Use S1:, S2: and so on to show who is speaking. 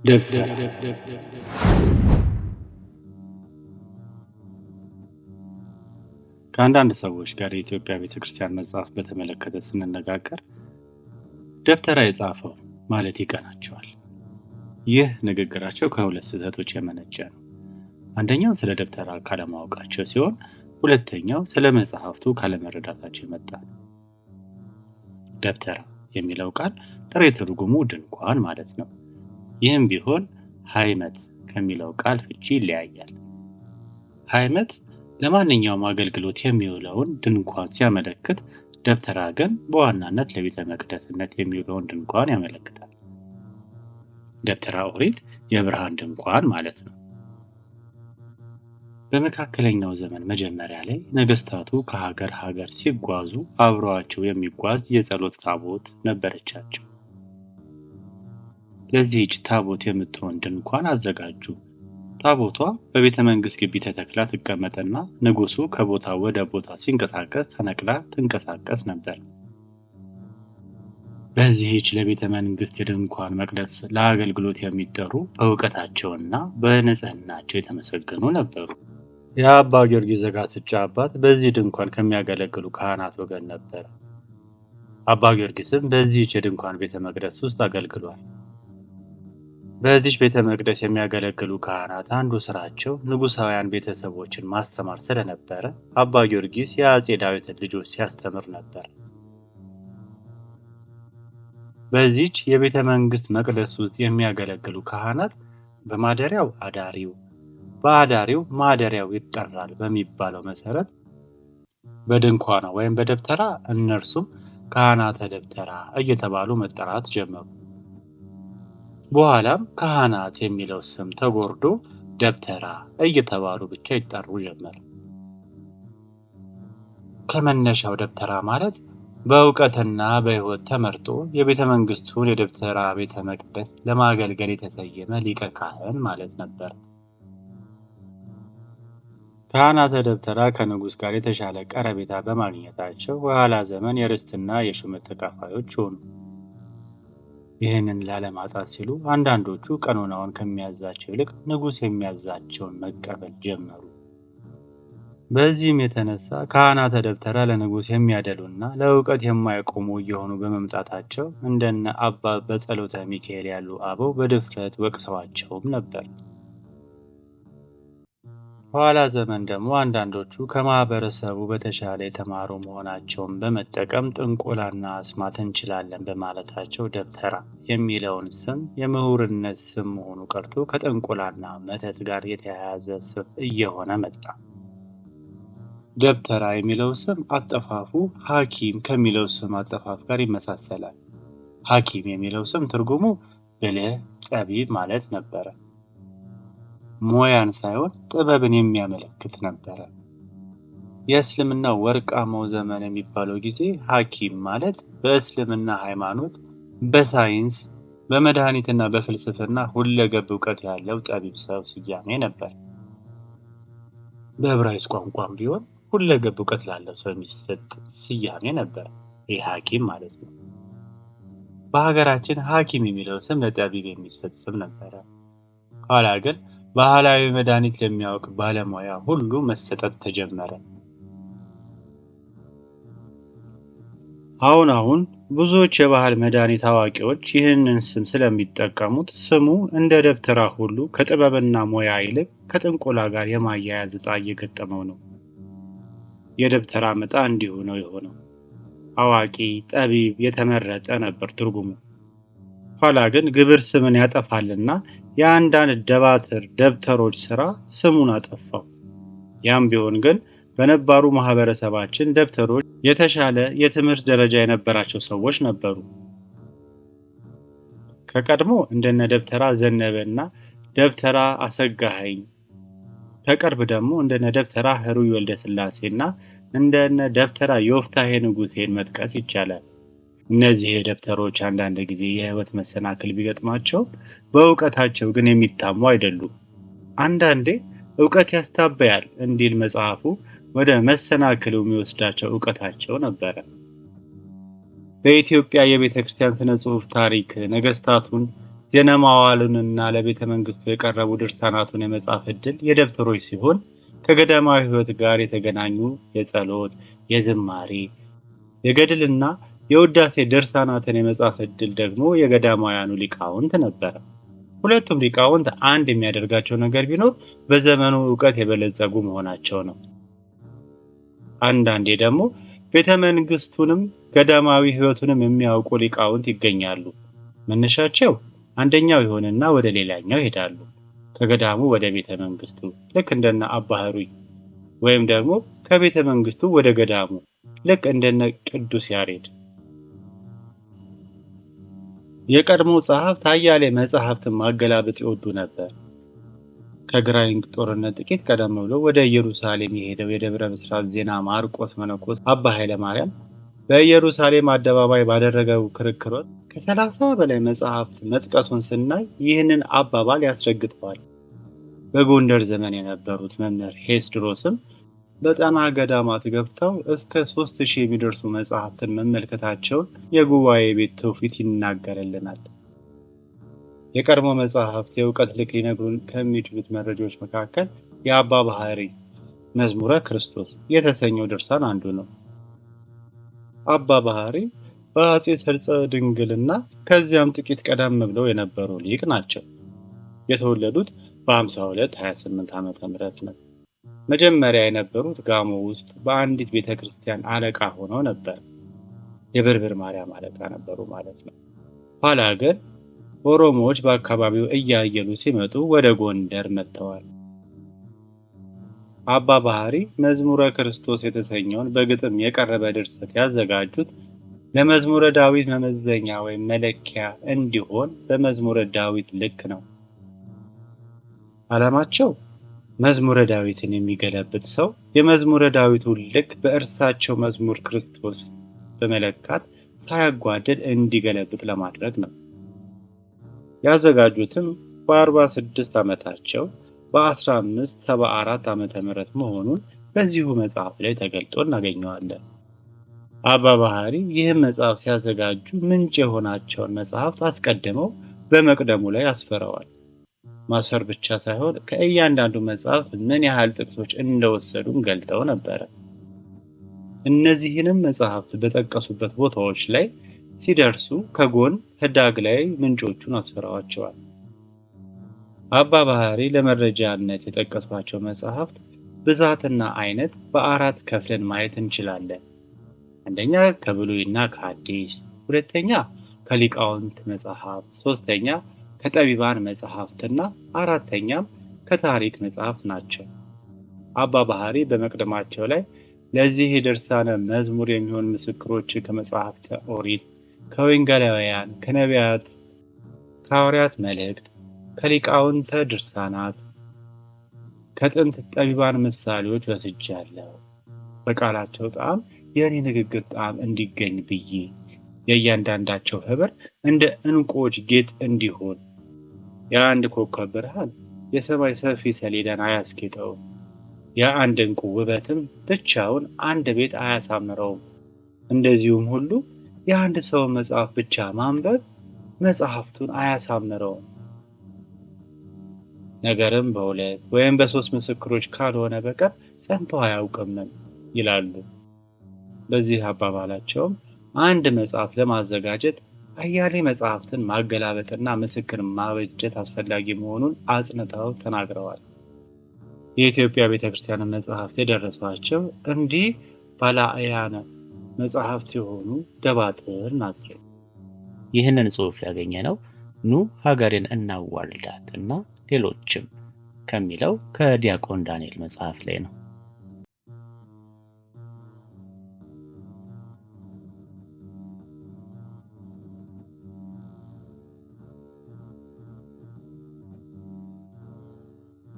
S1: ደብተራ። ከአንዳንድ ሰዎች ጋር የኢትዮጵያ ቤተክርስቲያን መጽሐፍ በተመለከተ ስንነጋገር ደብተራ የጻፈው ማለት ይቀናቸዋል። ይህ ንግግራቸው ከሁለት ስህተቶች የመነጨ ነው። አንደኛው ስለ ደብተራ ካለማወቃቸው ሲሆን፣ ሁለተኛው ስለ መጽሐፍቱ ካለመረዳታቸው የመጣ ነው። ደብተራ የሚለው ቃል ጥሬ ትርጉሙ ድንኳን ማለት ነው። ይህም ቢሆን ሃይመት ከሚለው ቃል ፍቺ ይለያያል። ሃይመት ለማንኛውም አገልግሎት የሚውለውን ድንኳን ሲያመለክት፣ ደብተራ ግን በዋናነት ለቤተ መቅደስነት የሚውለውን ድንኳን ያመለክታል። ደብተራ ኦሪት የብርሃን ድንኳን ማለት ነው። በመካከለኛው ዘመን መጀመሪያ ላይ ነገስታቱ ከሀገር ሀገር ሲጓዙ አብረዋቸው የሚጓዝ የጸሎት ታቦት ነበረቻቸው። ለዚህች ታቦት የምትሆን ድንኳን አዘጋጁ። ታቦቷ በቤተ መንግስት ግቢ ተተክላ ትቀመጥና ንጉሱ ከቦታ ወደ ቦታ ሲንቀሳቀስ ተነቅላ ትንቀሳቀስ ነበር። በዚህች ለቤተ መንግስት የድንኳን መቅደስ ለአገልግሎት የሚጠሩ በእውቀታቸውና በንጽህናቸው የተመሰገኑ ነበሩ። የአባ ጊዮርጊስ ዘጋስጫ አባት በዚህ ድንኳን ከሚያገለግሉ ካህናት ወገን ነበር። አባ ጊዮርጊስም በዚህች የድንኳን ቤተ መቅደስ ውስጥ አገልግሏል። በዚች ቤተ መቅደስ የሚያገለግሉ ካህናት አንዱ ስራቸው ንጉሳውያን ቤተሰቦችን ማስተማር ስለነበረ አባ ጊዮርጊስ የአፄ ዳዊትን ልጆች ሲያስተምር ነበር። በዚች የቤተ መንግስት መቅደስ ውስጥ የሚያገለግሉ ካህናት በማደሪያው አዳሪው፣ በአዳሪው ማደሪያው ይጠራል በሚባለው መሰረት በድንኳኗ ወይም በደብተራ እነርሱም ካህናተ ደብተራ እየተባሉ መጠራት ጀመሩ። በኋላም ካህናት የሚለው ስም ተጎርዶ ደብተራ እየተባሉ ብቻ ይጠሩ ጀመር። ከመነሻው ደብተራ ማለት በእውቀትና በሕይወት ተመርጦ የቤተ መንግስቱን የደብተራ ቤተ መቅደስ ለማገልገል የተሰየመ ሊቀ ካህን ማለት ነበር። ካህናተ ደብተራ ከንጉሥ ጋር የተሻለ ቀረቤታ በማግኘታቸው በኋላ ዘመን የርስትና የሹመት ተካፋዮች ሆኑ። ይህንን ላለማጣት ሲሉ አንዳንዶቹ ቀኖናውን ከሚያዛቸው ይልቅ ንጉሥ የሚያዛቸውን መቀበል ጀመሩ። በዚህም የተነሳ ካህናተ ደብተራ ለንጉሥ የሚያደሉና ለእውቀት የማይቆሙ እየሆኑ በመምጣታቸው እንደነ አባ በጸሎተ ሚካኤል ያሉ አበው በድፍረት ወቅሰዋቸውም ነበር። በኋላ ዘመን ደግሞ አንዳንዶቹ ከማህበረሰቡ በተሻለ የተማሩ መሆናቸውን በመጠቀም ጥንቆላና አስማት እንችላለን በማለታቸው ደብተራ የሚለውን ስም የምሁርነት ስም መሆኑ ቀርቶ ከጥንቆላና መተት ጋር የተያያዘ ስም እየሆነ መጣ። ደብተራ የሚለው ስም አጠፋፉ ሐኪም ከሚለው ስም አጠፋፍ ጋር ይመሳሰላል። ሐኪም የሚለው ስም ትርጉሙ ብልህ፣ ጠቢብ ማለት ነበረ። ሙያን ሳይሆን ጥበብን የሚያመለክት ነበረ። የእስልምና ወርቃማው ዘመን የሚባለው ጊዜ ሐኪም ማለት በእስልምና ሃይማኖት፣ በሳይንስ፣ በመድኃኒትና በፍልስፍና ሁለገብ እውቀት ያለው ጠቢብ ሰው ስያሜ ነበር። በዕብራይስጥ ቋንቋም ቢሆን ሁለገብ እውቀት ላለው ሰው የሚሰጥ ስያሜ ነበር። ይህ ሐኪም ማለት ነው። በሀገራችን ሐኪም የሚለው ስም ለጠቢብ የሚሰጥ ስም ነበረ። ኋላ ግን ባህላዊ መድኃኒት ለሚያውቅ ባለሙያ ሁሉ መሰጠት ተጀመረ። አሁን አሁን ብዙዎች የባህል መድኃኒት አዋቂዎች ይህንን ስም ስለሚጠቀሙት ስሙ እንደ ደብተራ ሁሉ ከጥበብና ሙያ ይልቅ ከጥንቆላ ጋር የማያያዝ ዕጣ እየገጠመው ነው። የደብተራ ዕጣ እንዲሁ ነው የሆነው። አዋቂ፣ ጠቢብ፣ የተመረጠ ነበር ትርጉሙ። ኋላ ግን ግብር ስምን ያጠፋልና የአንዳንድ ደባትር ደብተሮች ሥራ ስሙን አጠፋው። ያም ቢሆን ግን በነባሩ ማህበረሰባችን ደብተሮች የተሻለ የትምህርት ደረጃ የነበራቸው ሰዎች ነበሩ። ከቀድሞ እንደነ ደብተራ ዘነበና ደብተራ አሰጋኸኝ፣ ከቅርብ ደግሞ እንደነ ደብተራ ህሩይ ወልደስላሴና እንደነ ደብተራ ዮፍታሔ ንጉሴን መጥቀስ ይቻላል። እነዚህ ደብተሮች አንዳንድ ጊዜ የህይወት መሰናክል ቢገጥማቸው በእውቀታቸው ግን የሚታሙ አይደሉም። አንዳንዴ እውቀት ያስታበያል እንዲል መጽሐፉ ወደ መሰናክሉ የሚወስዳቸው እውቀታቸው ነበረ። በኢትዮጵያ የቤተ ክርስቲያን ስነ ጽሑፍ ታሪክ ነገስታቱን ዜና መዋዕሉንና ለቤተ መንግስቱ የቀረቡ ድርሳናቱን የመጻፍ ዕድል የደብተሮች ሲሆን ከገዳማዊ ሕይወት ጋር የተገናኙ የጸሎት፣ የዝማሬ፣ የገድልና የውዳሴ ድርሳናትን የመጻፍ ዕድል ደግሞ የገዳማውያኑ ሊቃውንት ነበረ። ሁለቱም ሊቃውንት አንድ የሚያደርጋቸው ነገር ቢኖር በዘመኑ እውቀት የበለጸጉ መሆናቸው ነው። አንዳንዴ ደግሞ ቤተ መንግስቱንም ገዳማዊ ሕይወቱንም የሚያውቁ ሊቃውንት ይገኛሉ። መነሻቸው አንደኛው ይሆንና ወደ ሌላኛው ይሄዳሉ። ከገዳሙ ወደ ቤተ መንግስቱ ልክ እንደነ አባ ሕሩይ፣ ወይም ደግሞ ከቤተ መንግስቱ ወደ ገዳሙ ልክ እንደነ ቅዱስ ያሬድ። የቀድሞ ጸሐፍት አያሌ መጽሐፍትን ማገላበጥ ይወዱ ነበር። ከግራኝ ጦርነት ጥቂት ቀደም ብሎ ወደ ኢየሩሳሌም የሄደው የደብረ ብስራት ዜና ማርቆስ መነኮስ አባ ኃይለ ማርያም በኢየሩሳሌም አደባባይ ባደረገው ክርክር ከ30 በላይ መጽሐፍት መጥቀሱን ስናይ ይህንን አባባል ያስረግጠዋል። በጎንደር ዘመን የነበሩት መምህር ሄስድሮስም በጣና ገዳማት ገብተው እስከ 3000 የሚደርሱ መጽሐፍትን መመልከታቸውን የጉባኤ ቤት ትውፊት ይናገርልናል። የቀድሞ መጽሐፍት የእውቀት ልክ ሊነግሩን ከሚችሉት መረጃዎች መካከል የአባ ባህሪ መዝሙረ ክርስቶስ የተሰኘው ድርሳን አንዱ ነው። አባ ባህሪ በአፄ ሰርፀ ድንግልና ከዚያም ጥቂት ቀደም ብለው የነበሩ ሊቅ ናቸው። የተወለዱት በ5228 ዓመተ ምህረት ነው። መጀመሪያ የነበሩት ጋሞ ውስጥ በአንዲት ቤተክርስቲያን አለቃ ሆነው ነበር። የብርብር ማርያም አለቃ ነበሩ ማለት ነው። ኋላ ግን ኦሮሞዎች በአካባቢው እያየሉ ሲመጡ ወደ ጎንደር መጥተዋል። አባ ባህሪ መዝሙረ ክርስቶስ የተሰኘውን በግጥም የቀረበ ድርሰት ያዘጋጁት ለመዝሙረ ዳዊት መመዘኛ ወይም መለኪያ እንዲሆን በመዝሙረ ዳዊት ልክ ነው። ዓላማቸው መዝሙረ ዳዊትን የሚገለብጥ ሰው የመዝሙረ ዳዊቱን ልክ በእርሳቸው መዝሙር ክርስቶስ በመለካት ሳያጓድል እንዲገለብጥ ለማድረግ ነው። ያዘጋጁትም በ46 ዓመታቸው በ1574 ዓመተ ምህረት መሆኑን በዚሁ መጽሐፍ ላይ ተገልጦ እናገኘዋለን። አባ ባህሪ ይህን መጽሐፍ ሲያዘጋጁ ምንጭ የሆናቸውን መጽሐፍት አስቀድመው በመቅደሙ ላይ አስፈረዋል። ማስፈር ብቻ ሳይሆን ከእያንዳንዱ መጽሐፍት ምን ያህል ጥቅሶች እንደወሰዱም ገልጠው ነበረ። እነዚህንም መጽሐፍት በጠቀሱበት ቦታዎች ላይ ሲደርሱ ከጎን ህዳግ ላይ ምንጮቹን አስፈረዋቸዋል። አባ ባህሪ ለመረጃነት የጠቀሷቸው መጽሐፍት ብዛትና አይነት በአራት ከፍለን ማየት እንችላለን። አንደኛ ከብሉይና ከአዲስ፣ ሁለተኛ ከሊቃውንት መጽሐፍት፣ ሶስተኛ ከጠቢባን መጽሐፍትና አራተኛም ከታሪክ መጽሐፍት ናቸው። አባ ባህሪ በመቅደማቸው ላይ ለዚህ የድርሳነ መዝሙር የሚሆን ምስክሮች ከመጽሐፍተ ኦሪት፣ ከወንጌላውያን፣ ከነቢያት፣ ከሐዋርያት መልእክት፣ ከሊቃውንተ ድርሳናት፣ ከጥንት ጠቢባን ምሳሌዎች ወስጃለሁ። በቃላቸው ጣዕም የእኔ ንግግር ጣዕም እንዲገኝ ብዬ የእያንዳንዳቸው ህብር እንደ ዕንቁዎች ጌጥ እንዲሆን የአንድ ኮከብ ብርሃን የሰማይ ሰፊ ሰሌዳን አያስጌጠውም። የአንድ ዕንቁ ውበትም ብቻውን አንድ ቤት አያሳምረውም። እንደዚሁም ሁሉ የአንድ ሰው መጽሐፍ ብቻ ማንበብ መጽሐፍቱን አያሳምረውም። ነገርም በሁለት ወይም በሶስት ምስክሮች ካልሆነ በቀር ጸንቶ አያውቅም ይላሉ። በዚህ አባባላቸውም አንድ መጽሐፍ ለማዘጋጀት አያሌ መጽሐፍትን ማገላበጥና ምስክር ማበጀት አስፈላጊ መሆኑን አጽንተው ተናግረዋል። የኢትዮጵያ ቤተክርስቲያን መጽሐፍት የደረሷቸው እንዲህ ባላያነ መጽሐፍት የሆኑ ደባትር ናቸው።
S2: ይህንን ጽሑፍ ያገኘነው ኑ ሀገሬን እናዋልዳት እና ሌሎችም ከሚለው ከዲያቆን ዳንኤል መጽሐፍ ላይ ነው።